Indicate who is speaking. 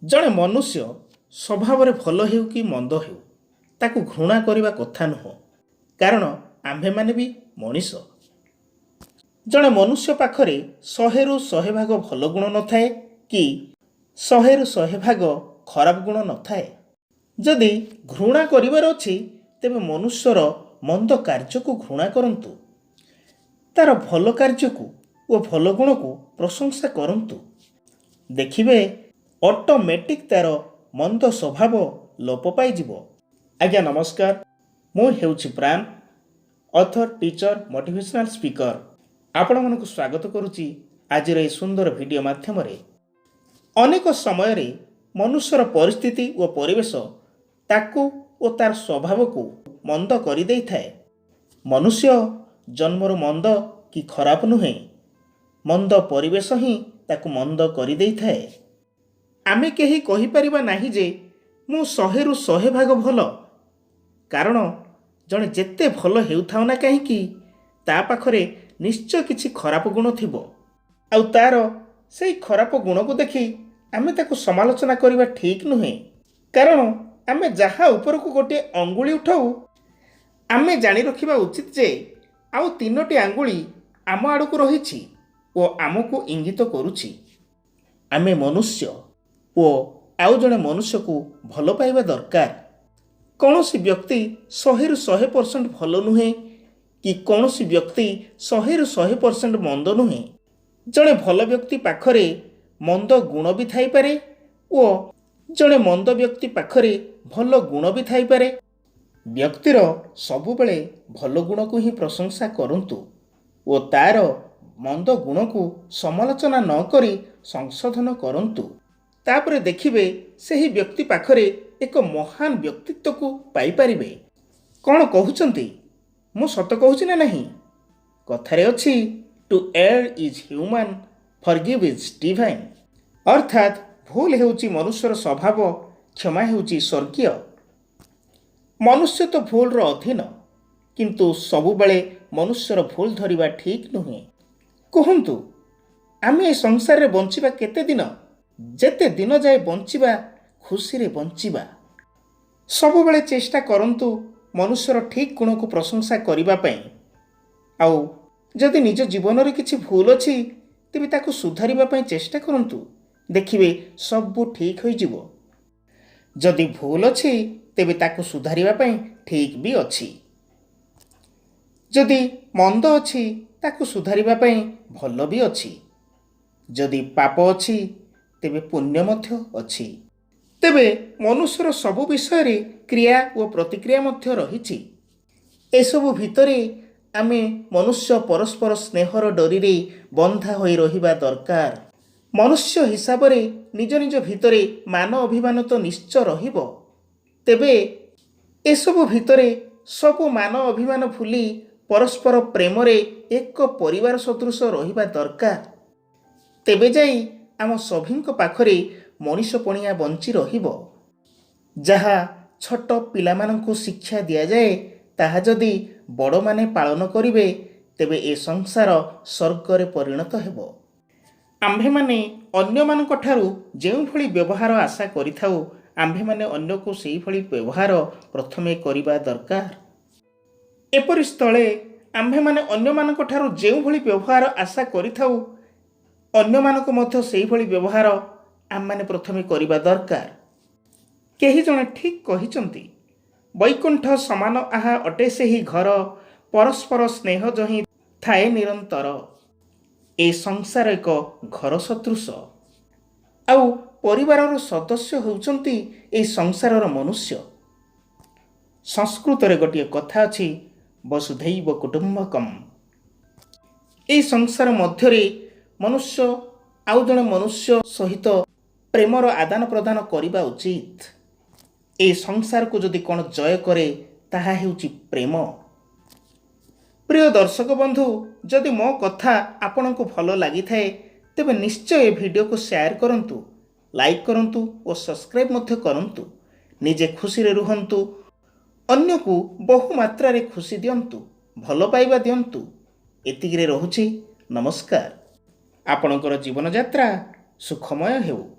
Speaker 1: ଜଣେ ମନୁଷ୍ୟ ସ୍ୱଭାବରେ ଭଲ ହେଉ କି ମନ୍ଦ ହେଉ, ତାକୁ ଘୃଣା କରିବା କଥା ନୁହଁ, କାରଣ ଆମ୍ଭେମାନେ ବି ମଣିଷ। ଜଣେ ମନୁଷ୍ୟ ପାଖରେ 100ରୁ 100 ଭାଗ ଭଲ ଗୁଣ ନଥାଏ କି 100ରୁ 100 ଭାଗ ଖରାପ ଗୁଣ ନଥାଏ। ଯଦି ଘୃଣା କରିବାର ଅଛି, ତେବେ ମନୁଷ୍ୟର ମନ୍ଦ କାର୍ଯ୍ୟକୁ ଘୃଣା କରନ୍ତୁ। ତାର ଭଲ କାର୍ଯ୍ୟକୁ ଓ ଭଲ ଗୁଣକୁ ପ୍ରଶଂସା କରନ୍ତୁ। ଦେଖିବେ, ଅଟୋମେଟିକ୍ ତାର ମନ୍ଦ ସ୍ୱଭାବ ଲୋପ ପାଇଯିବ। ଆଜ୍ଞା ନମସ୍କାର। ମୁଁ ହେଉଛି ପ୍ରାଣ, ଅଥର, ଟିଚର, ମୋଟିଭେସନାଲ ସ୍ପିକର। ଆପଣମାନଙ୍କୁ ସ୍ୱାଗତ କରୁଛି ଆଜିର ଏହି ସୁନ୍ଦର ଭିଡ଼ିଓ ମାଧ୍ୟମରେ। ଅନେକ ସମୟରେ ମନୁଷ୍ୟର ପରିସ୍ଥିତି ଓ ପରିବେଶ ତାକୁ ଓ ତାର ସ୍ୱଭାବକୁ ମନ୍ଦ କରିଦେଇଥାଏ। ମନୁଷ୍ୟ ଜନ୍ମରୁ ମନ୍ଦ କି ଖରାପ ନୁହେଁ, ମନ୍ଦ ପରିବେଶ ହିଁ ତାକୁ ମନ୍ଦ କରିଦେଇଥାଏ। ଆମେ କେହି କହିପାରିବା ନାହିଁ ଯେ ମୁଁ 100ରୁ 100 ଭାଗ ଭଲ, କାରଣ ଜଣେ ଯେତେ ଭଲ ହେଉଥାଉ ନା କାହିଁକି, ତା ପାଖରେ ନିଶ୍ଚୟ କିଛି ଖରାପ ଗୁଣ ଥିବ। ଆଉ ତାର ସେଇ ଖରାପ ଗୁଣକୁ ଦେଖି ଆମେ ତାକୁ ସମାଲୋଚନା କରିବା ଠିକ୍ ନୁହେଁ, କାରଣ ଆମେ ଯାହା ଉପରକୁ ଗୋଟିଏ ଅଙ୍ଗୁଳି ଉଠାଉ, ଆମେ ଜାଣି ରଖିବା ଉଚିତ ଯେ ଆଉ ତିନୋଟି ଆଙ୍ଗୁଳି ଆମ ଆଡ଼କୁ ରହିଛି ଓ ଆମକୁ ଇଙ୍ଗିତ କରୁଛି। ଆମେ ମନୁଷ୍ୟ ଓ ଆଉ ଜଣେ ମନୁଷ୍ୟକୁ ଭଲ ପାଇବା ଦରକାର। କୌଣସି ବ୍ୟକ୍ତି 100ରୁ 100% ଭଲ ନୁହେଁ କି କୌଣସି ବ୍ୟକ୍ତି 100ରୁ 100% ମନ୍ଦ ନୁହେଁ। ଜଣେ ଭଲ ବ୍ୟକ୍ତି ପାଖରେ ମନ୍ଦ ଗୁଣ ବି ଥାଇପାରେ ଓ ଜଣେ ମନ୍ଦ ବ୍ୟକ୍ତି ପାଖରେ ଭଲ ଗୁଣ ବି ଥାଇପାରେ। ବ୍ୟକ୍ତିର ସବୁବେଳେ ଭଲ ଗୁଣକୁ ହିଁ ପ୍ରଶଂସା କରନ୍ତୁ ଓ ତାର ମନ୍ଦ ଗୁଣକୁ ସମାଲୋଚନା ନ କରି ସଂଶୋଧନ କରନ୍ତୁ। ତାପରେ ଦେଖିବେ, ସେହି ବ୍ୟକ୍ତି ପାଖରେ ଏକ ମହାନ ବ୍ୟକ୍ତିତ୍ୱକୁ ପାଇପାରିବେ। କ'ଣ କହୁଛନ୍ତି? ମୁଁ ସତ କହୁଛି ନା ନାହିଁ? କଥାରେ ଅଛି, "To err is human, forgive is divine." ଅର୍ଥାତ୍ ଭୁଲ ହେଉଛି ମନୁଷ୍ୟର ସ୍ୱଭାବ, କ୍ଷମା ହେଉଛି ସ୍ୱର୍ଗୀୟ। ମନୁଷ୍ୟ ତ ଭୁଲର ଅଧୀନ, କିନ୍ତୁ ସବୁବେଳେ ମନୁଷ୍ୟର ଭୁଲ ଧରିବା ଠିକ୍ ନୁହେଁ। କୁହନ୍ତୁ, ଆମେ ଏ ସଂସାରରେ ବଞ୍ଚିବା କେତେ ଦିନ? ଯେତେ ଦିନ ଯାଏ ବଞ୍ଚିବା, ଖୁସିରେ ବଞ୍ଚିବା। ସବୁବେଳେ ଚେଷ୍ଟା କରନ୍ତୁ ମନୁଷ୍ୟର ଠିକ୍ ଗୁଣକୁ ପ୍ରଶଂସା କରିବା ପାଇଁ। ଆଉ ଯଦି ନିଜ ଜୀବନରେ କିଛି ଭୁଲ ଅଛି, ତେବେ ତାକୁ ସୁଧାରିବା ପାଇଁ ଚେଷ୍ଟା କରନ୍ତୁ। ଦେଖିବେ, ସବୁ ଠିକ୍ ହୋଇଯିବ। ଯଦି ଭୁଲ ଅଛି, ତେବେ ତାକୁ ସୁଧାରିବା ପାଇଁ ଠିକ୍ ବି ଅଛି। ଯଦି ମନ୍ଦ ଅଛି, ତାକୁ ସୁଧାରିବା ପାଇଁ ଭଲ ବି ଅଛି। ଯଦି ପାପ ଅଛି, ତେବେ ପୁଣ୍ୟ ମଧ୍ୟ ଅଛି। ତେବେ ମନୁଷ୍ୟର ସବୁ ବିଷୟରେ କ୍ରିୟା ଓ ପ୍ରତିକ୍ରିୟା ମଧ୍ୟ ରହିଛି। ଏସବୁ ଭିତରେ ଆମେ ମନୁଷ୍ୟ ପରସ୍ପର ସ୍ନେହର ଡୋରିରେ ବନ୍ଧା ହୋଇ ରହିବା ଦରକାର। ମନୁଷ୍ୟ ହିସାବରେ ନିଜ ନିଜ ଭିତରେ ମାନ ଅଭିମାନ ତ ନିଶ୍ଚୟ ରହିବ। ତେବେ ଏସବୁ ଭିତରେ ସବୁ ମାନ ଅଭିମାନ ଭୁଲି ପରସ୍ପର ପ୍ରେମରେ ଏକ ପରିବାର ସଦୃଶ ରହିବା ଦରକାର। ତେବେ ଯାଇ ଆମ ସଭିଙ୍କ ପାଖରେ ମଣିଷ ପଣିଆ ବଞ୍ଚି ରହିବ। ଯାହା ଛୋଟ ପିଲାମାନଙ୍କୁ ଶିକ୍ଷା ଦିଆଯାଏ, ତାହା ଯଦି ବଡ଼ମାନେ ପାଳନ କରିବେ, ତେବେ ଏ ସଂସାର ସ୍ୱର୍ଗରେ ପରିଣତ ହେବ। ଆମ୍ଭେମାନେ ଅନ୍ୟମାନଙ୍କ ଠାରୁ ଯେଉଁଭଳି ବ୍ୟବହାର ଆଶା କରିଥାଉ, ଆମ୍ଭେମାନେ ଅନ୍ୟକୁ ସେଇଭଳି ବ୍ୟବହାର ପ୍ରଥମେ କରିବା ଦରକାର। ଏପରି ସ୍ଥଳେ ଆମ୍ଭେମାନେ ଅନ୍ୟମାନଙ୍କ ଠାରୁ ଯେଉଁଭଳି ବ୍ୟବହାର ଆଶା କରିଥାଉ, ଅନ୍ୟମାନଙ୍କୁ ମଧ୍ୟ ସେଇଭଳି ବ୍ୟବହାର ଆମମାନେ ପ୍ରଥମେ କରିବା ଦରକାର। କେହି ଜଣେ ଠିକ୍ କହିଛନ୍ତି, "ବୈକୁଣ୍ଠ ସମାନ ଆହା ଅଟେ ସେହି ଘର, ପରସ୍ପର ସ୍ନେହ ଯହିଁ ଥାଏ ନିରନ୍ତର।" ଏ ସଂସାର ଏକ ଘର ସଦୃଶ, ଆଉ ପରିବାରର ସଦସ୍ୟ ହେଉଛନ୍ତି ଏହି ସଂସାରର ମନୁଷ୍ୟ। ସଂସ୍କୃତରେ ଗୋଟିଏ କଥା ଅଛି, "ବସୁଧୈବ କୁଟୁମ୍ବକମ୍"। ଏହି ସଂସାର ମଧ୍ୟରେ ମନୁଷ୍ୟ ଆଉ ଜଣେ ମନୁଷ୍ୟ ସହିତ ପ୍ରେମର ଆଦାନ ପ୍ରଦାନ କରିବା ଉଚିତ। ଏହି ସଂସାରକୁ ଯଦି କ'ଣ ଜୟ କରେ, ତାହା ହେଉଛି ପ୍ରେମ। ପ୍ରିୟ ଦର୍ଶକ ବନ୍ଧୁ, ଯଦି ମୋ କଥା ଆପଣଙ୍କୁ ଭଲ ଲାଗିଥାଏ, ତେବେ ନିଶ୍ଚୟ ଏ ଭିଡ଼ିଓକୁ ସେୟାର କରନ୍ତୁ, ଲାଇକ୍ କରନ୍ତୁ ଓ ସବସ୍କ୍ରାଇବ୍ ମଧ୍ୟ କରନ୍ତୁ। ନିଜେ ଖୁସିରେ ରୁହନ୍ତୁ, ଅନ୍ୟକୁ ବହୁ ମାତ୍ରାରେ ଖୁସି ଦିଅନ୍ତୁ, ଭଲ ପାଇବା ଦିଅନ୍ତୁ। ଏତିକିରେ ରହୁଛି। ନମସ୍କାର। ଆପଣଙ୍କର ଜୀବନଯାତ୍ରା ସୁଖମୟ ହେଉ।